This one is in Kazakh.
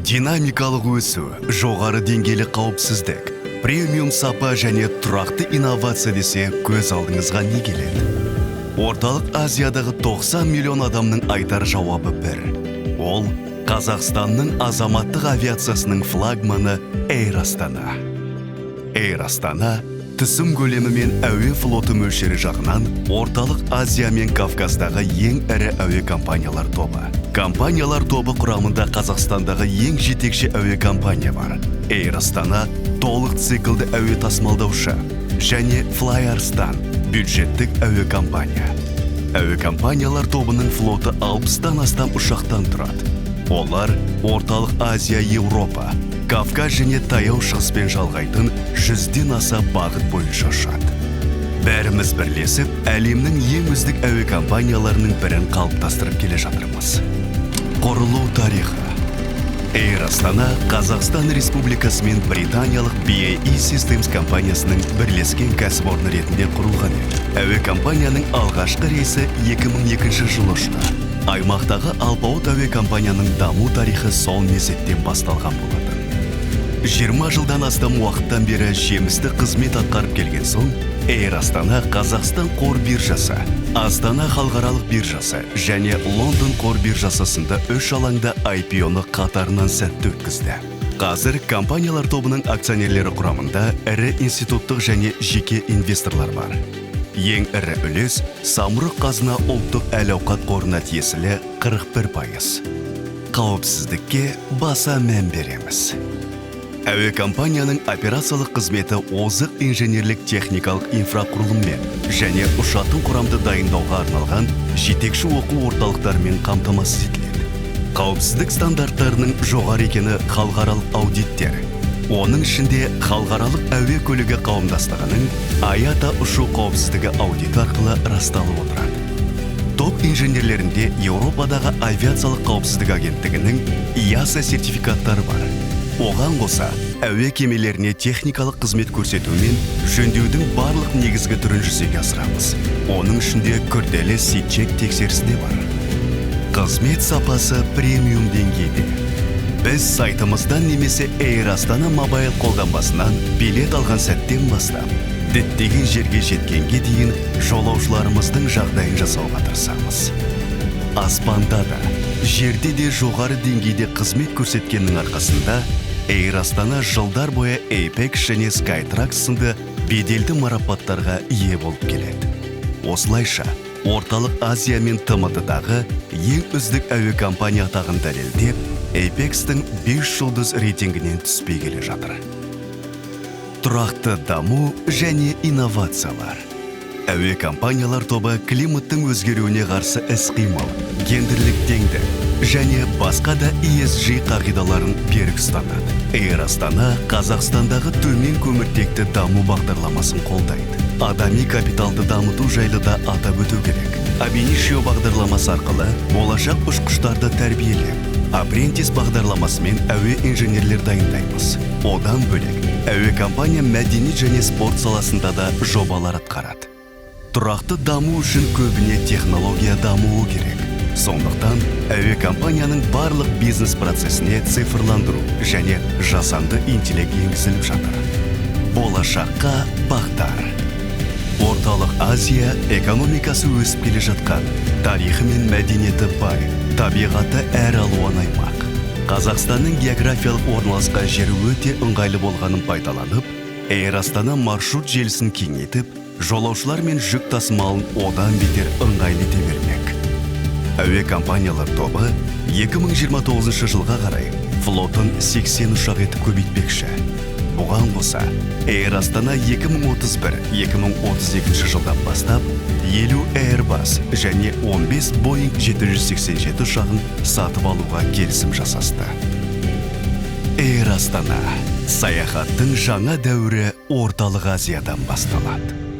Динамикалық өсу, жоғары деңгейлі қауіпсіздік, премиум сапа және тұрақты инновация десе, көз алдыңызға не келеді? Орталық Азиядағы 90 миллион адамның айтар жауабы бір. Ол Қазақстанның азаматтық авиациясының флагманы Эйр Астана. Эйр Астана түсім көлемі мен әуе флоты мөлшері жағынан Орталық Азия мен Кавказдағы ең ірі әуе компаниялар тобы. Компаниялар тобы құрамында Қазақстандағы ең жетекші әуе компания бар. Эйр Астана толық циклді әуе тасымалдаушы және Fly Arystan бюджеттік әуе компания. Әуе компаниялар тобының флоты 60-тан астам ұшақтан тұрады. Олар Орталық Азия, Еуропа, Кавказ және Таяу Шығыспен жалғайтын 100-ден аса бағыт бойынша ұшады. Бәріміз бірлесіп, әлемнің ең үздік әуе компанияларының бірін қалыптастырып келе жатырмыз. Құрылу тарихы. Эйр Астана Қазақстан Республикасы мен британиялық BAE Systems компаниясының бірлескен кәсіпорны ретінде құрылған еді. Әуе компанияның алғашқы рейсі 2002 жылы ұшты. Аймақтағы алпауыт әуе компанияның даму тарихы сол мезеттен басталған болатын. 20 жылдан астам уақыттан бері жемісті қызмет атқарып келген соң, Эйр Астана Қазақстан қор биржасы, Астана халықаралық биржасы және Лондон қор биржасы сынды үш алаңда IPO-ны қатарынан сәтті өткізді. Қазір компаниялар тобының акционерлері құрамында ірі институттық және жеке инвесторлар бар. Ең ірі үлес Самұрық Қазына ұлттық әл-ауқат қорына тиесілі 41%. Қауіпсіздікке баса мән береміз. Әуе компанияның операциялық қызметі озық инженерлік техникалық инфрақұрылыммен және ұшатын құрамды дайындауға арналған жетекші оқу орталықтарымен қамтамасыз етіледі. Қауіпсіздік стандарттарының жоғары екені халықаралық аудиттер, оның ішінде халықаралық әуе көлігі қауымдастығының IATA ұшу қауіпсіздігі аудиті арқылы расталып отырады. Топ инженерлерінде Еуропадағы авиациялық қауіпсіздік агенттігінің EASA сертификаттары бар. Оған қоса, әуе кемелеріне техникалық қызмет көрсету мен жөндеудің барлық негізгі түрін жүзеге асырамыз. Оның ішінде күрделі C-check тексерісі де бар. Қызмет сапасы премиум деңгейде. Біз сайтымыздан немесе Air Astana Mobile қолданбасынан билет алған сәттен бастап, діттеген жерге жеткенге дейін жолаушыларымыздың жағдайын жасауға тырысамыз. Аспанда да, жерде де жоғары деңгейде қызмет көрсеткеннің арқасында Air Astana жылдар бойы APEX және Skytrax сынды беделді марапаттарға ие болып келеді. Осылайша, Орталық Азия мен ТМД-дағы ең үздік әуе компания атағын дәлелдеп, APEX-тің 5 жұлдыз рейтингінен түспей келе жатыр. Тұрақты даму және инновациялар. Әуе компаниялар тобы климаттың өзгеруіне қарсы іс-қимыл, гендерлік теңдік және басқа да ESG қағидаларын берік ұстанады. Эйр Астана Қазақстандағы төмен көміртекті даму бағдарламасын қолдайды. Адами капиталды дамыту жайлы да атап өту керек. Ab Initio бағдарламасы арқылы болашақ ұшқыштарды тәрбиелеп, Apprentice бағдарламасымен әуе инженерлер дайындаймыз. Одан бөлек, әуе компания мәдениет және спорт саласында да жобалар атқарады. Тұрақты даму үшін көбіне технология дамуы керек. Сондықтан әуе компанияның барлық бизнес процесіне цифрландыру және жасанды интеллект енгізіліп жатыр. Болашаққа бағдар. Орталық Азия экономикасы өсіп келе жатқан, тарихы мен мәдениеті бай, табиғаты әр алуан аймақ. Қазақстанның географиялық орналасқан жері өте ыңғайлы болғанын пайдаланып, Эйр Астана маршрут желісін кеңейтіп, жолаушылар мен жүк тасымалын одан бетер ыңғайлы ете бермек. Әуе компаниялар тобы 2029 жылға қарай флотын 80 ұшақ етіп көбейтпекші. Бұған қоса, Эйр Астана 2031-2032 жылдан бастап 50 Airbus және 15 Boeing 787 ұшағын сатып алуға келісім жасасты. Эйр Астана. Саяхаттың жаңа дәуірі Орталық Азиядан басталады.